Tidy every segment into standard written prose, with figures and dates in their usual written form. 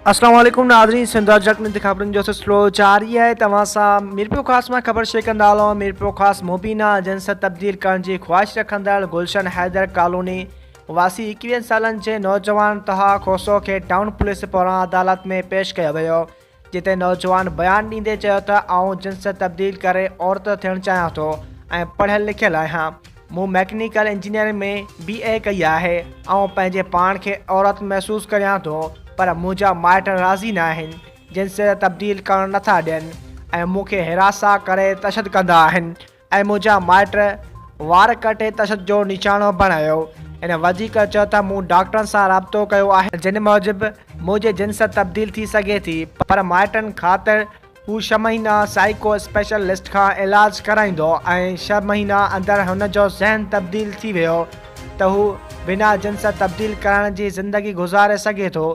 اسلام عليڪم ناظرين سنڌ اجرڪ نت خبرن جو سلسلو جاري آهي توهان سان ميرپورخاص مان خبر شيئر ڪندا هلون ميرپورخاص مبينا جنس تبديل ڪرڻ جي خواهش رکندڙ گلشن حيدر ڪالوني واسي 21 سالن جي نوجوان طه کوسو کي ٽائون پوليس پاران عدالت ۾ پيش ڪيو ويو جتي نوجوان بيان ڏيندي چيو ته آئون جنس تبديل ڪري عورت ٿيڻ چاهيان ٿو ۽ پڙهيل لکيل آهيان مون ميڪنيڪل انجنيئرنگ ۾ بي اي ڪئي آهي. آئون پنهنجي پاڻ کي عورت محسوس ڪريان ٿو پر منهنجا مائٽ راضي ناهن، جنسيت تبديل ڪرڻ نٿا ڏين ۽ مون کي هراسان ڪري تشدد ڪندا آهن ۽ منهنجا مائٽ وار ڪٽي تشدد جو نشانو بڻايو. هن وڌيڪ چيو ته مون ڊاڪٽرن سان رابطو ڪيو آهي جن موجب منهنجي جنسيت تبديل ٿي سگهي ٿي پر مائٽن خاطر هو ڇهه مهينا سائيڪو اسپيشلسٽ کان علاج ڪرائيندو ۽ ڇهه مهينا اندر هن جو ذهن تبديل ٿي ويو ته هو بنا جنس تبديل ڪرائڻ جي زندگي گذاري سگهي ٿو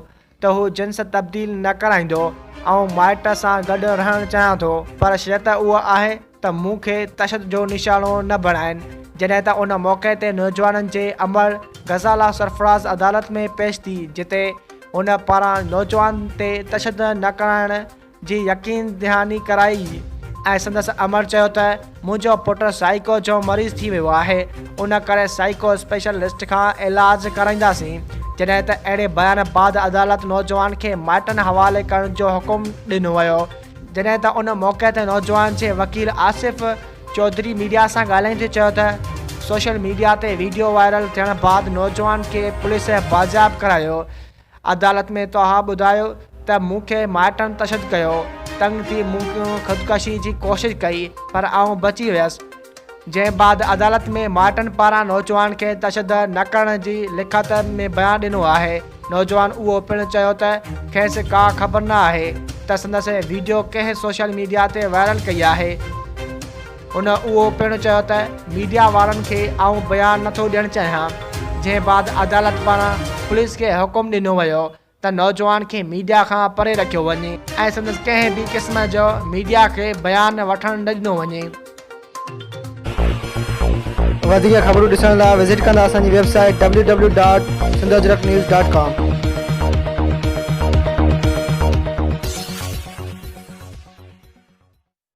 ته هو جنس تبديل نه ڪرائيندو. آئون مائٽ سان گڏ رهڻ چاهيان ٿو پر شرط اها آهي ته مون کي تشدد جو نشانو نه بڻائين. جڏهن ته ان موقعي تي نوجوانن جي امڙ غزالا سرفراز عدالت ۾ پيش ٿي جتي هن پاران نوجوان تي تشدد نه ڪرائڻ جي يقين دهاني ڪرائي ۽ سندس امڙ چيو ته منهنجو پٽ سائيڪو جو مريض ٿي ويو آهي ان ڪري سائيڪو اسپيشلسٽ کان علاج ڪرائينداسين جڏهن ته اهڙي بيان بعد عدالت نوجوان کي مائٽن حوالي ڪرڻ جو حڪم ڏنو ويو جڏهن ته ان موقعي تي نوجوان جي وڪيل آصف چوڌري ميڊيا سان ڳالهائيندي چيو ته سوشل ميڊيا تي ويڊيو وائرل ٿيڻ بعد نوجوان کي پوليس بازياب ڪرايو عدالت ۾ طه ٻڌايو ته مون کي مائٽن تشدد ڪيو، تنگ ٿي مون خودڪشي جي ڪوشش ڪئي پر آئون بچي ويس، جنهن بعد عدالت ۾ مائٽن پاران نوجوان کي تشدد نه ڪرڻ جي لکت ۾ بيان ڏنو آهي، نوجوان اهو پڻ چيو ته کيس ڪا خبر نه آهي ته سندس وڊيو ڪنهن سوشل ميڊيا تي وائرل ڪئي آهي. هن اهو پڻ چيو ته ميڊيا وارن کي آئون بيان نٿو ڏيڻ چاهيان، جنهن بعد عدالت پاران پوليس کي حڪم ڏنو ويو ته نوجوان کي ميڊيا کان پري رکيو وڃي ۽ سندس ڪنهن به قسم جو ميڊيا کي بيان وٺڻ نه ڏنو وڃي. وڌيڪ خبرون ڏسڻ لاء وزٽ ڪندا اسان جي web site www.sindhajraknews.com.